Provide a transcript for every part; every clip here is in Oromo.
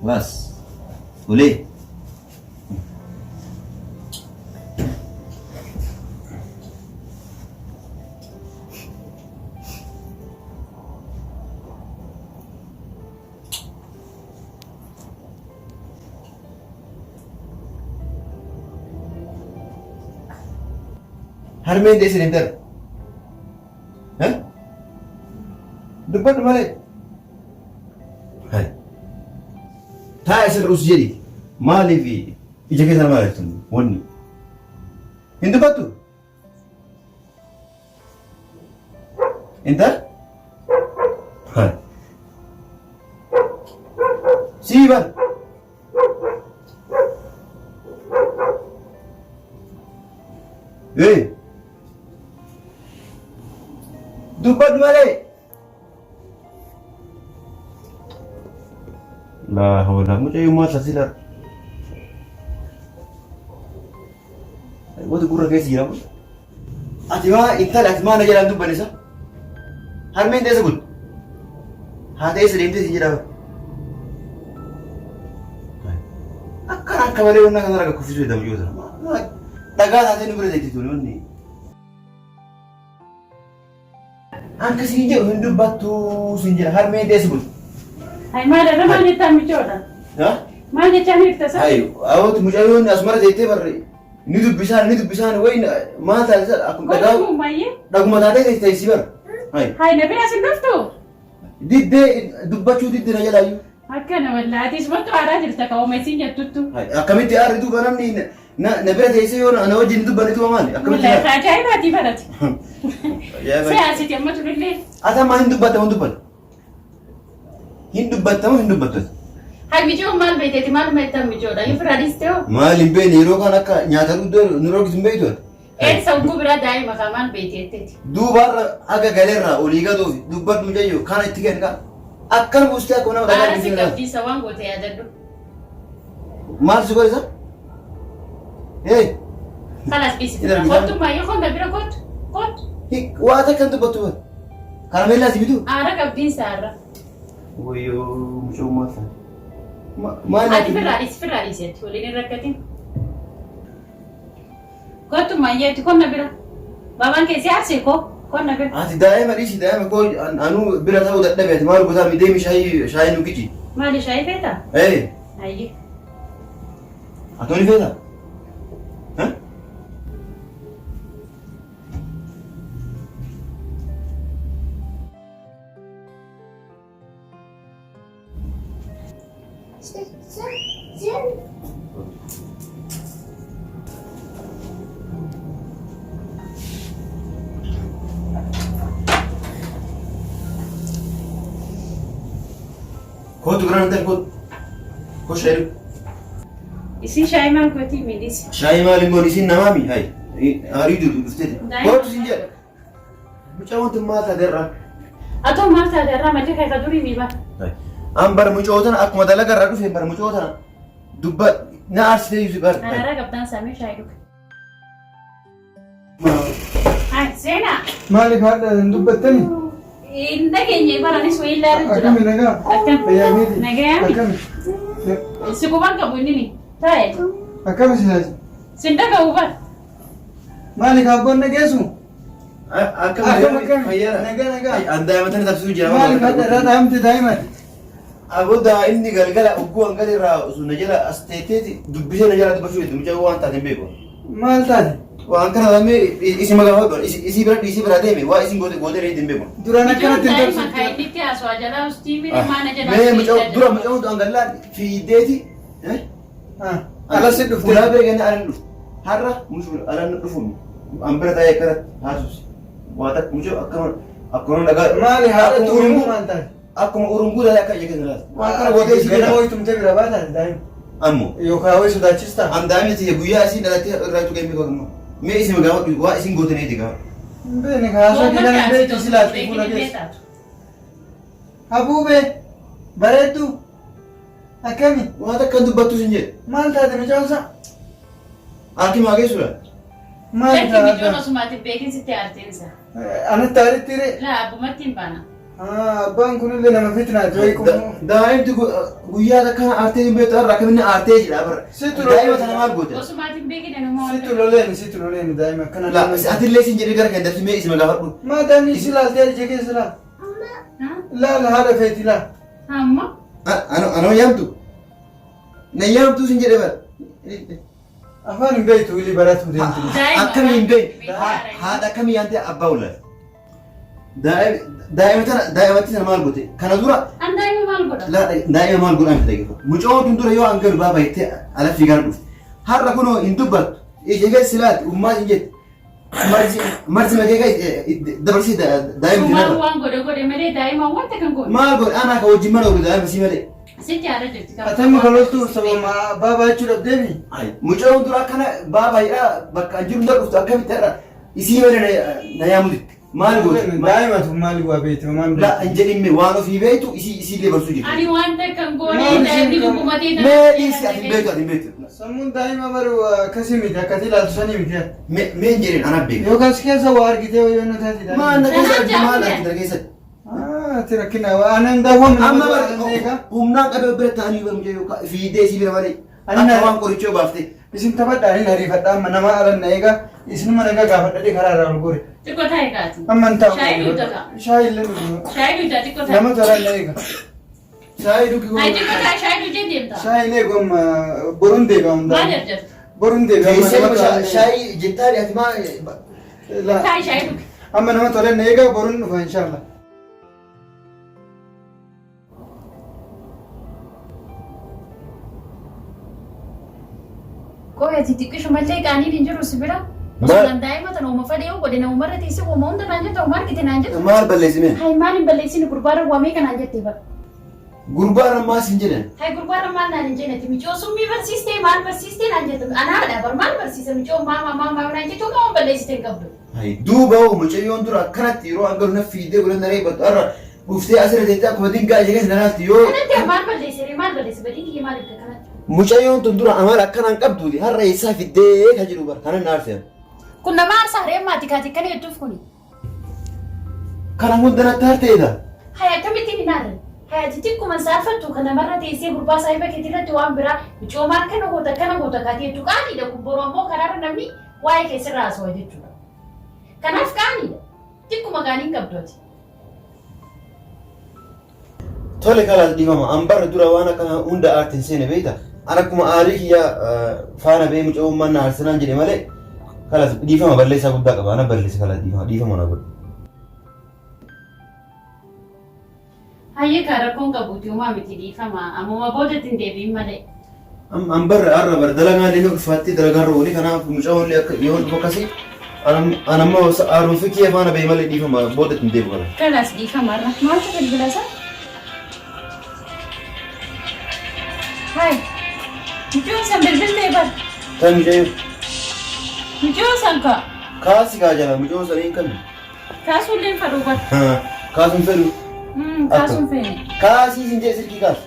Waas. Tolee. Harmeen teessan hin darbu. Dubbadhu malee. Taa'e sirra us jedhi. Maaliif ija keessa nama ilaaltu wanni? Hin dubbattu? Intal? Sii bar. Hey. Dubbadhu malee. Laa hawla mucayyoo maal taasisa? Wanta gurra keessa jira kun. Ati maa intala ati maa na jalaan dubbanne isa? Harmeen teessa kun. Haata eessa deemtee si jedhama. Akkana akka malee wanta kana raga kuffisuu jedhamu yoo ta'u. Dhagaa taatee nu bira teetti tuni wanni. Akka siin jedhu hin dubbattu siin jedha harmeen teessu kun. Hay maal irra maal jettaan michoodha? Ha? Maal jechaan hirta sa? Hayi awwatu mucayyoon asumara teettee barre ni dubbisaan ni dubbisaan wayi maal taasisa akkuma dhagaa Godhuu mayyee? dhaguma taatee teessi bara. Hayi Hay na bira sin dhuftu? diddee dubbachuu didde na jalaayyuu. Akkana wallaahi atis mattu aaraa jirta ka ooma isiin jettuttu. Akkamitti aarri duuba namni na bira teessee yoo na wajjin hin dubbanne tuba maali? Akkamitti Wallaahi ka ajaa'ibaatii barate. Siyaasiti amma tulillee. Ati amma hin dubbattamu hin dubbattu. Hin dubbattamu hin dubbattu. Hay micoon maal beekteeti maal meettan micoodha yoo firaa dhiiste hoo? Maal hin beekne yeroo kaan akka nyaata dhuddoo nu rogisu hin beektu ati. Eessa hogguu biraa daa'ima kaa maal beekteetti? Duubaarra haga galerraa olii gaduuf dubbadhu mucayyoo kana itti kenni kaa. Akkana buustee akkuma nama dhagaa Aara si itti qabdiisa waan goote yaadadhu. Maal si godhe isa? Hee! Kalas dhiisi Hin firaa. argitaa? Kottu maayyoo konna bira kottu. Kottu. Waa takka hin dubbattu bara. Karameellaa si bituu? Aara qabdiinsa aara. Wayyoo mucoo maal taate? Maal Ati firraa dhiisi firraa dhiisi ati waliin hin rakkatin. Kottu maayyeetti konna bira. Babaan kee si aarsee koo konna bira. Ati daa'ima dhiisi daa'ima koo anuu bira ta'uu dadhabe ati maal gotaa mi deemi shaayii shaayii nu qici. Maali shaayii feetaa? Ee Ayyee. ati ni feetaa? Kootu gara nan kootu. Koo shaayii. Isin shaayii maal gootii miidhisi? Shaayii maal hin goone isin namaami hayi. Harii duutu dhuftee. Kootu sin jedha. Mucaa wanti maal taate irraa? Atoo maal taate irraa malee kee ka durii mii bara. An bar mucoo tana akkuma dalaga irraa dhufe bar mucoo tana dubba na aarsitee yuusi bar. Araaraa qabdaan saamee shaayii dhuge. Ay seenaa. Maaliif haadha hin dubbattani? Hin dhageenye baranis wayii ilaalu jira. Akkami nagaa? Akkam. Fayyaa keeti? Nagayaami. Akkami? Si quban qabu inni ni. Taa'e. Akkami silaasi? Sin dhaga'u bara. Maali kaabboon nageessu? Akkam Akkam akkam? fayyaadha. Nagaa nagaa. An daa'ima tana taksisuu jira. Maali haadha irraa dhahamte daa'imati? Aboo daa'imni galgala ogguu hanqata irraa osoo na jala as teetteeti dubbisee na jala dubbachuu hedduu mucaa waan taate hin beeku. Maal taate? Waan kana lammee isi magaafadhu isii bira dhiisii bira deeme waa isin goote gootee reetti hin beeku. Duraan akkanatti hin Daa'ima dabsitu. kan inni itti haasawaa jalaa ustii miri maana jalaa Mee mucaa dura mucaa hundi hangallaan fiideeti. Alas si dhufte. Ulaa bira gannaa alan dhufte. Har'a mucuu alan dhufuun an bira taa'ee akkanatti haasofsi. Waa takka mucuu akkama akkuma dhagaa. Maali haadha Akkuma tuurimuu urunguu maal taate? akkuma urunguu taa'ee akka ija keessa laata. Waan kana gootee isii Ganama jedha. wayii tumtee bira baataate daa'ima. Ammoo. Yookaan wayii sodaachistaa? An daa'imni tiyya guyyaa isiin dhalattee irraa tuqee hin beeku. Mee isin gaafadhu waa isin goote neeti gaafadhu. Hin beekne haasaa kee kana hin beektu si laatti fuula keessa. Habuubee bareedduu akkami? Waan takka hin dubbattu sin jedhe. Maal taate mucaansaa? Hakimaa geessuudha. Maal Lakki micoon taate? osumaatti beekin sitti aarteensa. Anatti aaritti ree? Laa abbumatti hin baana. Abbaan kunillee nama fitnaati wayii kun. Daa'imti guyyaa takka aartee hin beektu har'a akkamiin aartee jira bara. Situ Daa'ima tana maal goote? Osumaatiin beekne nama waan Situ loleen situ loleen daa'ima akkana. La atillee sin jedhee gara kan dabsi mee isima gaafadhu. Maa daa'imni si laaltee ija keessa laal. Laal haadha feeti laal. Amma Anoo yaamtu. Na yaamtu sin jedhee bara. Afaan hin beektu illee baratu deemtu. Daa'ima Akkamiin beektu haadha akkamii yaantee abbaa walaal. Daa'ima tana daa'imatti sana maal goote? Kana dura An daa'ima maal godha? Daa'ima maal godhaan fide geeffa. Mucoo tun dura yoo an galu baaba jettee ala fiigaa dhufte. Har'a kunoo hin dubbattu. Ija keessa silaati ummaa hin jette. Marzi makee dabarsii daa'ima Sumaan kanarra. waan godhe godhe malee daa'ima wanta kan godhe. Maal godhe anaa ka wajjin mana oolu daa'ima sii malee. Sitti haala jirti. Atamma kan loltu sababa baabaa jechuu dhabdeemi. Mucoo dura akkana baaba jedhaa bakka an jiru hunda dhuftu akkamitti har'a isii malee na yaamutti. Maal goote? Daa'imatu maal waa beektu maal La hin jedhin waan ofii beektu isii isiillee barsuu jirti. Ani wanta kan goone Maal daa'imni isheen dhukkubatee Mee dhiisi ati hin beektu ati hin beektu. Sammuun daa'ima baru akkasii miti akkasii ilaaltu sanii miti. Mee hin jedhin ana beeku. Yookaan si keessa waa argitee wayyoo na taati daa'ima. Maal na keessa Kanaaf argite maal jaafne. argite keessatti? Ati rakkina aanan daawwam Amma humnaan qabee bira ta'anii bara mucayyoo fiidee isii bira malee. Ani Akka na- waan qorichoo baaftee. Isin taphadhaa ani hariifadhaa amma nama alan na eega isinuma nagaa gaafadhadhee karaa irraa ol gore. Xiqqoo taa'e kaati. Amma hin taa'u. Shaayii dhugda kaa. Shaayii illee dhugu. Shaayii dhugda xiqqoo taa'e. Nama tolaan na eega. Shaayii dhugi Ay xiqqoo taa'e shaayii dhugdee deemta. Shaayii illee eegu amma boruun deebi'a hundaa. Maal jarjarta? Boruun deebi'a amma Keessee nama tolaan na eega. shaayii jettaa ati maa Laa. Taa'e shaayii dhugi. Amma nama tolaan na eega boruun dhufa inshallah. Qoy ati xiqqishumallee qaaniin hin jiru si bira. Maal? Osoo daa'ima tana uuma fadhee godhe namumarra teessee uuma hunda naan jette uuma argite naan jette. Maal balleessine? Hay maal hin balleessine gurbaarra waamee kanaan jette bara. Gurbaan ammaas hin jedhan. Hay gurbaarra maal naan hin jenne micoo summii barsiistee maal barsiistee naan jette anaadha bar maal barsiisa micoo maama maama naan jette uuma waan balleessite hin qabdu. Hay duuba hoo mucayyoon dura akkanatti yeroo hangalu na fiidee godhan na reebbattu har'a dhuftee asirra teettee akkuma dingaa ija keessa na laalti yoo Kanatti maal balleessine maal balleesse badii kiyya maal ibsa kanatti. mucayyoon tun dura amala akkanaan qabduuti har'a eessaa fiddee ka jedhu bara kanan na aarse. Kun nama aarsaa haree maati kaati kana hedduuf kuni. Kana hunda natti aarteedha. Hay akkamittiin hin aarre? Hay ati xiqquma saalfattu kan namarra teessee gurbaa saahiba keetii irratti waan biraa micoomaa akkana goota akkana goota kaatee jettu qaaniidha kun boru ammoo karaarra namni waa'ee keessirraa haasawa jechuudha. Kanaaf qaaniidha. Xiqquma qaanii hin qabdu ati. Tole kalaas dhiifama an bara dura waan akkana hunda aarti hin seene beekta. An akkuma aarii kiyya faana ba'ee mucayyummaan na aarsinaan jedhe malee kalaas dhiifama balleessaa guddaa qaba ana balleessa kalaas dhiifama dhiifama na godhe. Hayyee kaa rakkoon qabuuti uumaa miti dhiifama ammuma boodatti hin deebiin malee. An barra har'a bara dalagaa illee ni ulfaatti dalagaa irra oole kanaaf mucaan illee akka yoo dhufu akkasii an amma haaromsi kiyya faana ba'e malee dhiifama boodatti hin deebi'u kana. Kalaas dhiifama irra maaltu bilbila isaa? Hai mucaan san bilbiltee bar Kan mucayyoo mucaan san kaa kaasi kaa jala mucaan sanii hin kennu. kaasuullee hin fedhu bar. Kaasuun fedhu. Kaasuun feene. Kaasii sin jee silkii kaasi.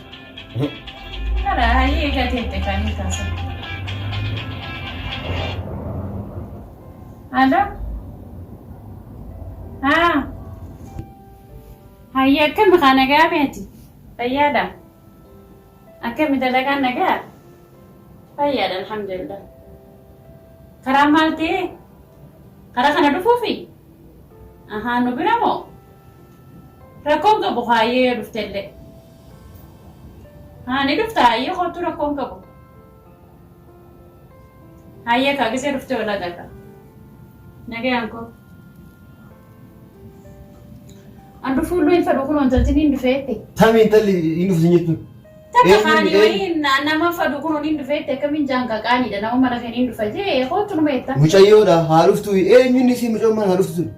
Kara hayyee eegateette kan hin kaasan. Alo? Haa. Hayyee akkami kaa nagaa meeti? Fayyaadha? Akkami dalagaan nagaa? Fayyaadha alhamdulillah. Karaa maal ta'e? Karaa kana dhufuufi? Ahaa nu bira moo? Rakkoon qabu hayyee yoo dhuftellee. Haa ni dhufta hayyee kootu rakkoon qabu. Hayyee kaa gisee dhuftee wal agarra. Nagayaan koo. An dhufuullee hin fedhu kun wantootni hin dhufeette. Tami intalli hin dhufti jettu. Takka kaanii wayii nama fedhu kun hin dhufeette akkamiin jaanka qaaniidha nama mana kan hin dhufa jee kootu numa jetta. Mucayyoodha haa dhuftu eenyuun isii mucayyoon mana haa dhuftu sun.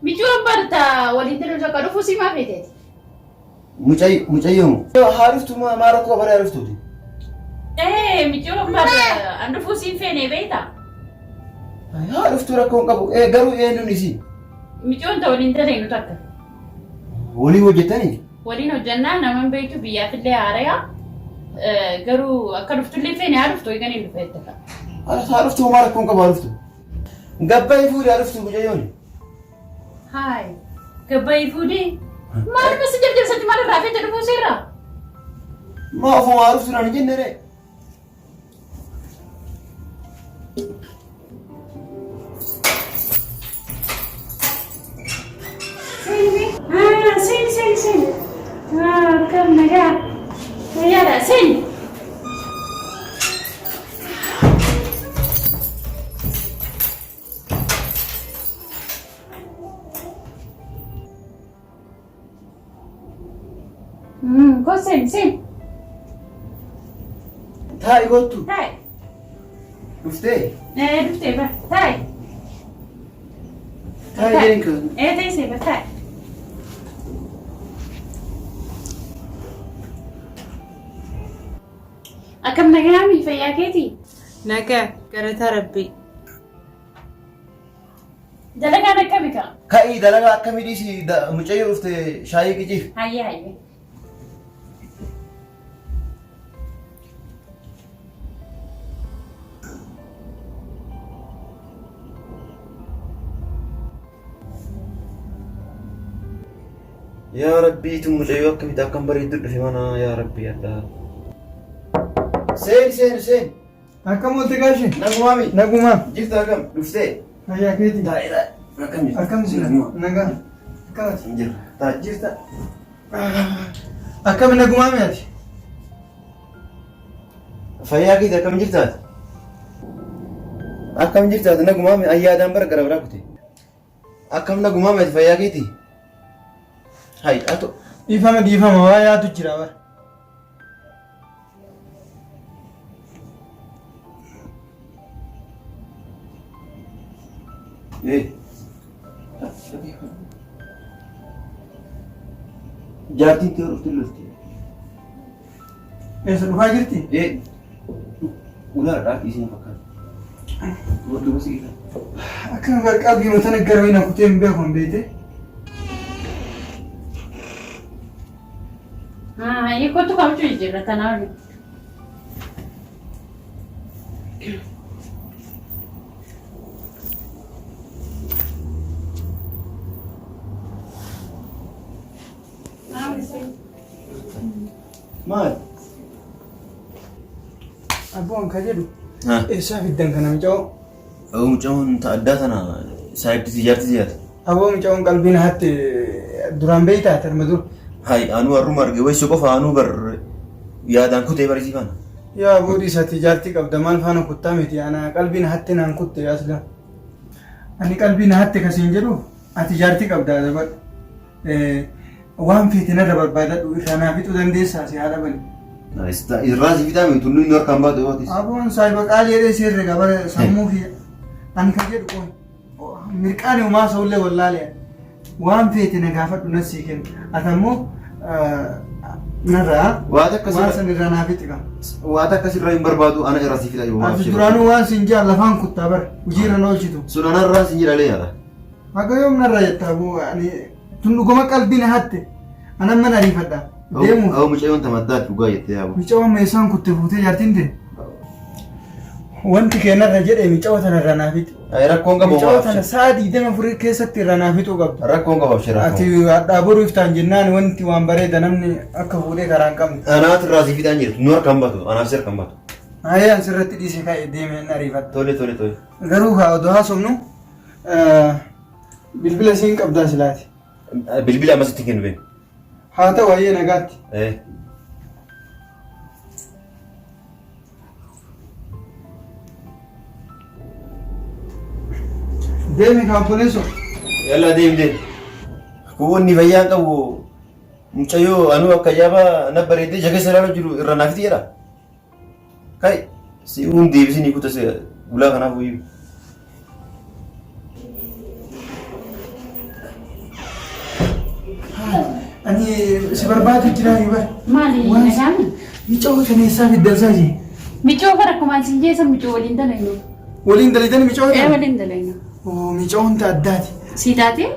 Michuun barta waliin jiru tokko dhufuu si maa feeteeti. Mucayyoo haa dhuftu maa rakkoo bara haa dhuftuuti. Ee michuun barta an dhufuu siin feene beektaa? Haa dhuftu rakkoo hin qabu garuu eenyuun isii. Michuun ta waliin dalagnu takka. Waliin hojjettanii? Waliin hojjannaa nama hin beektu biyyaafillee haaraya. Garuu akka dhuftullee feene haa dhuftu eegan hin dhufeette. Haa dhuftu maa rakkoo hin qabu haa dhuftu. Gabbaayii fuudhee haa dhuftu mucayyoon. Haay. Gabbaayii fuudhee. Maaluma si jajjabsatti maal irraa feete dhufuu seerraa? Maa ofuma haaruf turaan hin jenne ree? Seeni seeni seeni. Akkam nagaa. Fayyaadha seeni. Koo seeni seeni. Taa'i kottu. Taa'i. Dhuftee? Ee dhuftee bara taa'i. Taa'i jedhin kan. Ee teessee bara taa'i. Akkam nagaami fayyaa keetii? Nagaa galataa rabbii. Dalagaan akkami kaa? Ka'ii dalagaa akkamii dhiisi mucayyoo dhufte shaayii qiciif. Hayyee hayyee. Yaa Rabbii tun mucayyoo akkamitti akkam bareeddu dhufe mana yaa Rabbii Allah. Seen seen seen. Akkam oolte gaashee? Nagumaami. Nagumaa. Jirta akkam dhuftee? Fayyaa keeti. Taa'ee taa'e. Akkam jirta? Akkam jira? Nagumaa. Nagaa. Akkam ati? Jira. Taa'e. Jirta. Akkam nagumaa mi ati? Fayyaa keeti akkam jirtaati? Akkam jirtaati nagumaami ayyaadaan bara gara biraa kute. Akkam nagumaa miti fayyaa keeti? Hay ato. Dhiifama dhiifama waa yaadu jira bara. Eh. Jaartiin tee dhufti lolti. Eessa dhufaa jirti? Eh. Ulaa dhaaf isiin fakkaata. Duuba si gita. Akkam barqaa biiroo tana gara wayina kutee hin beeku hin beekte. Hayyee kottu kabajuu jijjiirra tanaa waliin. Maal? Abboon ka jedhu eessaa fiddan kana muca'oo? Aboo muca'oon ta addaa tana saayibti jaarti siyaate. Aboo muca'oon qalbiin hatte duraan beektaa tarma dur. Hay anuu har'uma arge waysu qofa anuu bar yaadaan kutee barisii faana. Yaa aboo dhiisati jaartii qabda maal faana kuttaa miti ana qalbiin hatte naan kutte asla. Ani qalbiin hatte kasiin jedhu ati jaartii qabda adabadhu. Waan feete narra barbaadadhu irraa naa fixuu dandeessaa si haa dhabani. Irraa si fixaa miti tulluu inni harkaan baatu yoo atis. Aboon saayiba qaalii jedhee si herrega bara sammuu kiyya. Ani kan jedhu qoy mirqaani homaa sa'ullee wallaalee waan feete na gaafadhu nan sii kenna. Ati ammoo narraa Waan akka waan san irraa naa fixi qaba. Waan akka sirraa hin barbaadu ana irraa si fixa yoo Ati duraanuu waan siin jaa lafaan kuttaa bara hojii irra na oolchitu. Sun ana irraa sin jedhalee yaada. Haga yoom narra jetta aboo ani tun dhuguma qalbii na hatte anan mana ariifadha deemuuf. Awwa mucayyoon tamaddaa dhugaa jettee yaaboo. Micawwan meeshaan kutte fuutee jaartiin tee. Wanti kee narra jedhee micawwa tana irraa naa fixi. Rakkoon qabu Micawwa tana sa'a 24 keessatti irraa naa fixuu qabda. Rakkoon qabu abshir Ati hadhaa boruu iftaan jennaan wanti waan bareeda namni akka fuudhee karaa hin qabne. Anaatu irraa si fixaan jirtu nu harkaan baatu anaaf si harkaan baatu. Ayaan sirratti dhiisee ka'ee deemee hin ariifadha. Tole tole tole. Garuu kaa odoo haasofnu Bilbila isiin qabdaa silaati. Bilbila ammas itti kennu beeku. Haa ta'u hayyee nagaatti. Eh. Deemi kaa obboleessoo. Yalla deem deem. Kuwwanni fayyaan qabu mucayyoo anuu akka ajaa'ibaa na bareeddee jakeessa ilaaluu jiru irra naaf jedha. Kai si uun deebisini kuta si ulaa kanaaf uyyuu. Ani si barbaadu jira yoo bar. Maali Waan- nagaami? Micoo kana eessaa fiddan isaa jee? Micoo bara akkuma isin jeessan micoo waliin dalaynu. Waliin dalaytani micoo Ee kana? waliin dalaynu. Oo micoon ta addaati. Sii taatee?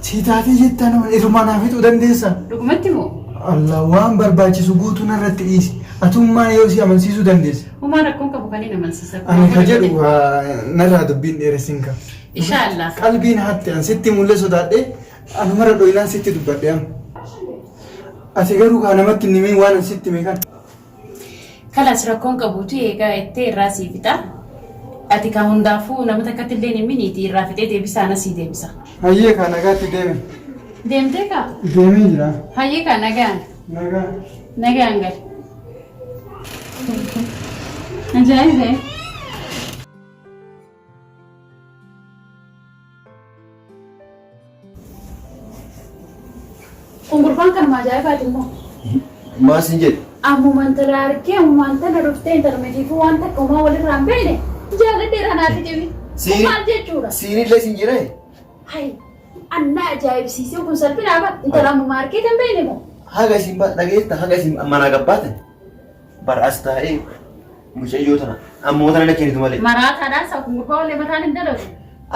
Sii taatee jettaan irrumaa naa fixuu dandeessaa? Dhugumatti moo? Allah waan barbaachisu guutuu narratti dhiisi. Atummaan yoo si amansiisuu dandeessa. Homaa rakkoon qabu kan hin amansiisa. Ani ka jedhu narraa dubbiin dheeressin ka. Inshaallah. Qalbiin hatte an sitti mul'e sodaadhe Anumarra dhoyinaan sitti dubbadhe amma. Ati garuu kaa namatti hin himin waan an sitti hime kana. Kalas rakkoon qabuuti eegaa ittee irraa sii fixa. Ati ka hundaafuu nama takkatti illee hin himiniiti irraa fixee deebisaa ana sii deebisa. Hayyee kaa nagaatti deeme. Deemtee kaa? Deemee jira. Hayyee kaa nagaan. Nagaa. Nagaan gal. Ajaa'iba! Kun gurbaan kanuma ajaa'ibaati immoo. Maal sin jedhe? Ammuma intala argee ammuma intala dhuftee intala mitiifuu waan takka homaa walirraa hin beekne jaaladheera naa fidemi. Kun maal jechuudha? Siinillee sin jedhee? Hay annaa ajaa'ibsiisee kun salphinaa bar intala ammuma argee kan beekne moo? Haga isin dhageetta haga isin manaa gabbaatan bar as taa'ee mucayyoo tana ammoo tana na kennitu malee. Maraataadhaan isaa kun gurbaa wallee mataan hin dalagu.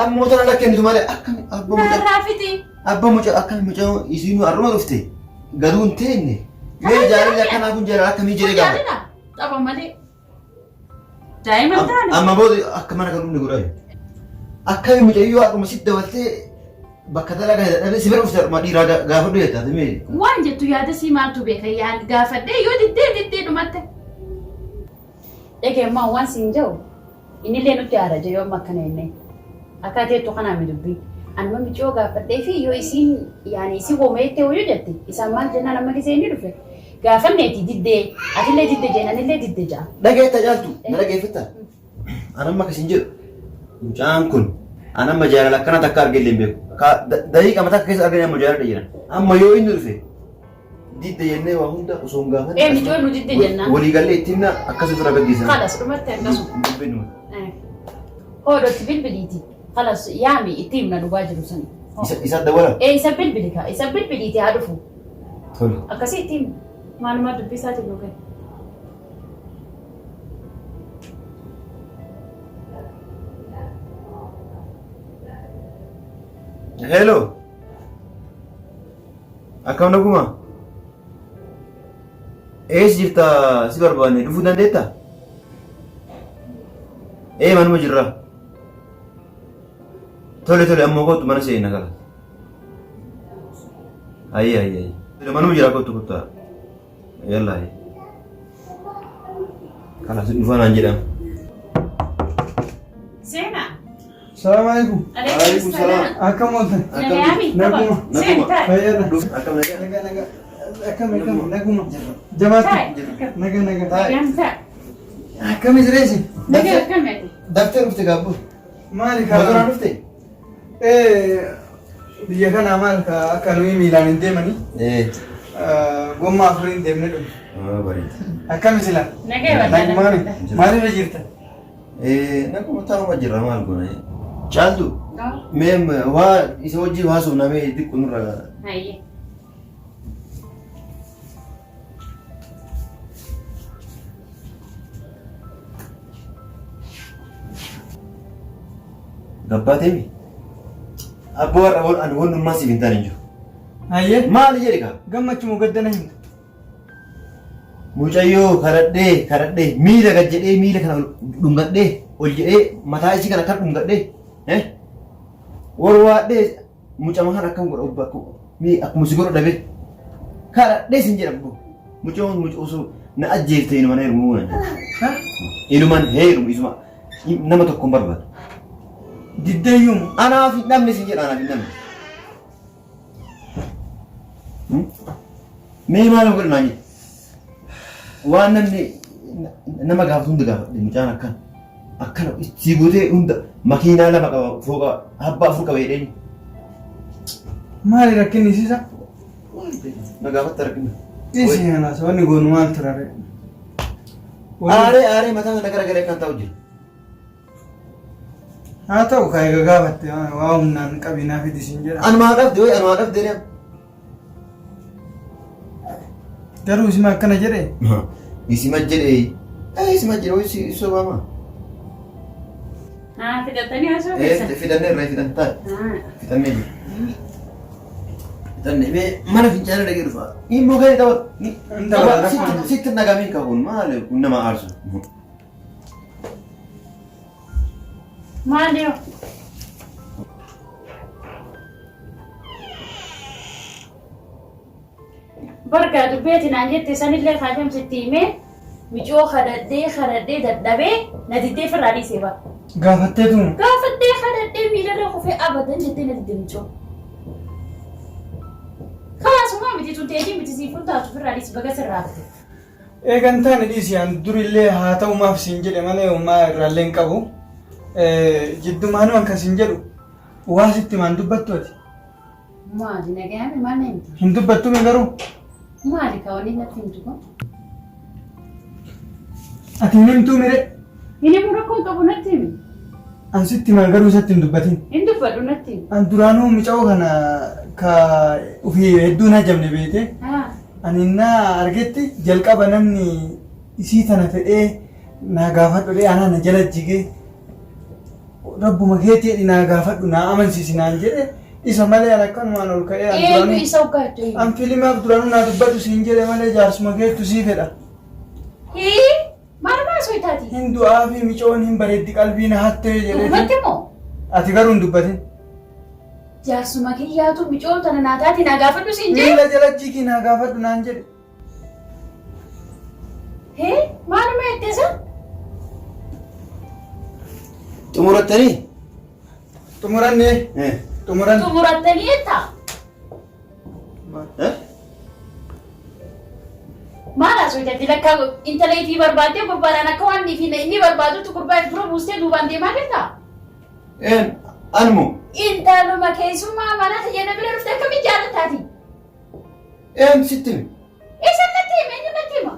Ammoo tana na kennitu malee akkami abba mucaa Narraa fixi. abba mucaa akkami mucaa isiinuu har'uma dhufte garuu hin teenne. Mee jaalalli akkanaa kun jaalala akkamii jedhee gaafa. Jaalala tapha malee. Daa'ima hin taane. Amma booda akka mana kan dhumne godhaa. Akkami mucayyoo har'uma sitti dabaltee bakka dalagaa dadhabee si bira dhufte har'uma dhiiraa gaafadhu jetta ati mee. Waan jettu yaada sii maaltu beeka yaan gaafadhee yoo diddee diddee dhumatte. Dhagee ammaa waan siin jedhu innillee nutti aara jee yoo amma akkana jennee. Akka ati jettu kanaa mi dubbiin. Anuma miciyoo gaafadhee fi yoo isiin yaani isii homeettee hoyuu jette isaan maal jennaan amma gisee inni dhufe gaafanneeti diddee atillee didde jeen anillee didde ja'a. Dhageetta caaltu na dhageeffatta. An amma akkas hin jedhu. Mucaan kun an amma jaalala akkana takka argee illee hin beeku. Daqiiqa mataa keessa arganii amma jaalala jedhan. Amma yoo inni dhufe didde jennee waa hunda osoo hin gaafanne. Ee micoon nu didde jennaan. Walii gallee itti himna akkas ofirraa gaggeessan. Kalas dhumatti akkasuma. Dubbiin numa. Hoodhotti bilbiliiti. Kalas yaami itti himna dhugaa jiru sani. Isa dawala. Ee isa bilbili kaa isa bilbiliiti haa dhufu. Tole. Akkasii itti himna. Maalumaa dubbii isaatiin nu gahe. Hello. Akkam naguma? Eessa jirta si barbaanne dhufuu dandeettaa? Ee manuma jirra. Tole tole ammoo kottu mana seena kala. Ayyee ayyee ayyee. Manuma jira kottu kottu. Yalla ayyee. Kala si dhufaa naan jedhama. Seenaa. Salaam alaikum. Alaikum salaam. Akkam ooltan? Nagayaami. Naguma. Seen taa'e. Fayyaadha. Akkam nagaa? Nagaa nagaa. Akkam akkam naguma. Jabaatu. Taa'e. Nagaa nagaa. Nagayaan taa'e. Akkam jireessi? Nagaa akkam ati? Daftee dhufte gaabbuu. Maali Motoraan kaa? dhufte? Eh, biyya kanaa maal kaa akka nuyi miilaan hin deemanii Ee. gommaa afuriin deemnee dhufne. Bareeda. Akkam sila? Nagaa Nagumaani. Maalirra jirta? Naguma taa'uma jirra maal goona. Caaltu mee waa isa wajjin haasofna mee xiqqoo nurra. Hayyee. Gabbaatee abboo har'a wal ani wannummaa siif hin taane hin jiru. Hayyee. Maali jedhe kaa? Gammachuu gaddana himta. Mucayyoo kadhadhee kadhadhee miila gad jedhee miila kana ol dhungadhee ol jedhee mataa isii kana akka dhungadhee eh warwaadhee mucama kana akkam godha obbo akkuma mee akkuma si godhu dhabe kadhadhee sin jedha obbo mucayyoon mucaa osoo na ajjeefte inuman heerumu naan jedhe inuman heerumu isuma nama tokko hin barbaadu Diddeeyyuuma. anaaf hin dhabne sin jedha anaaf hin dhabne. Mee maal godhu naan jedhe. Waan namni nama gaafatu hunda gaafadhe mucaan akkana. Akkana itti guutee hunda makiinaa lama qaba fooqa abbaa afur qaba jedheen. Maali rakkinni isiisa? Na gaafatta rakkinni. Dhiisi kanaas wanni goonu maal turare? Aaree aaree mataa kana garagalee kan ta'u jira. Haa ta'u kaa egaa gaafatte waa humnaan qabinaa fidi siin jedha. Anumaa dhabde wayi anumaa dhabde deem. Garuu isima akkana jedhe Isima jedhe isima jedhe wayi si sobaama. Haa fidattanii haasoo keessan. Fidannee irraa fidan taa'e. Fidannee jiru. Fidannee mee mana fincaanii dhaqee dhufa. Immoo gadi taphatu. Hin taphatu. Sitti nagamiin kakuun maali kun nama aarsu. Maal yoo? Bargaa dubbeeti naan jette sanillee kaajam sitti himee micoo kadhadhee kadhadhee dadhabee na diddee firraa dhiisee bara. Gaafatteetu Gaafadhee kadhadhee miilarra kufee abadan jettee na didde micoo. Kalaasumaa miti tun teetii miti siifun taatu firraa dhiisi baga sirraa hafte. Eegan taane dhiisi an durillee haa ta'u maaf siin jedhe malee homaa irraallee hin qabu. Jiddumaanuu an kan siin jedhu waa sitti maan dubbattu ati. Maali nagayaame maal na himtu? Hin dubbattu mee garuu? Maali ka wanni natti himtu kun? Ati hin himtuu mire? Hin himu rakkoo hin qabu natti himi. An sitti himaa garuu isatti hin dubbatin. Hin dubbadhu natti himi. An duraanuu mica'oo kana ka ofii hedduu hin hajamne beekte. Ani innaa argetti jalqaba namni isii tana fedhee naa gaafadhu jedhee anaa na jala jigee rabbuma keetii jedhi naa gaafadhu naa amansiisi naan jedhe isa malee an akkanumaan ol ka'ee an Eenyu duraanuu isa hoggaa jettu eenyu? an filimaaf duraanuu naa dubbadhu siin jedhe malee jaarsuma keettu sii fedha. Hii maal maasoo itaati? Hin du'aa fi micoon hin bareeddi qalbii na hattee jedhee. Dhugumatti moo? Ati garuu hin dubbatin. Jaarsuma kiyyaatu micoo tana naa taati naa gaafadhu siin jee. Miila jala jigii naa gaafadhu naan jedhe. Hee maaluma jette isa? Xumurattanii? Xumurannee. Eh. Xumuranne. Xumurattanii jettaa? Eh? Maal haasoo jetti lakkaa intala ifii barbaaddee gurbaadhaan akka waan ifii inni barbaadutti gurbaa if dura buustee duubaan deemaa jirtaa? Een anmu. Intaluma keessummaa mana kiyya na bira dhufte akkamiin jaalattaati? Een sitti himi. Isa natti hima eenyu natti hima?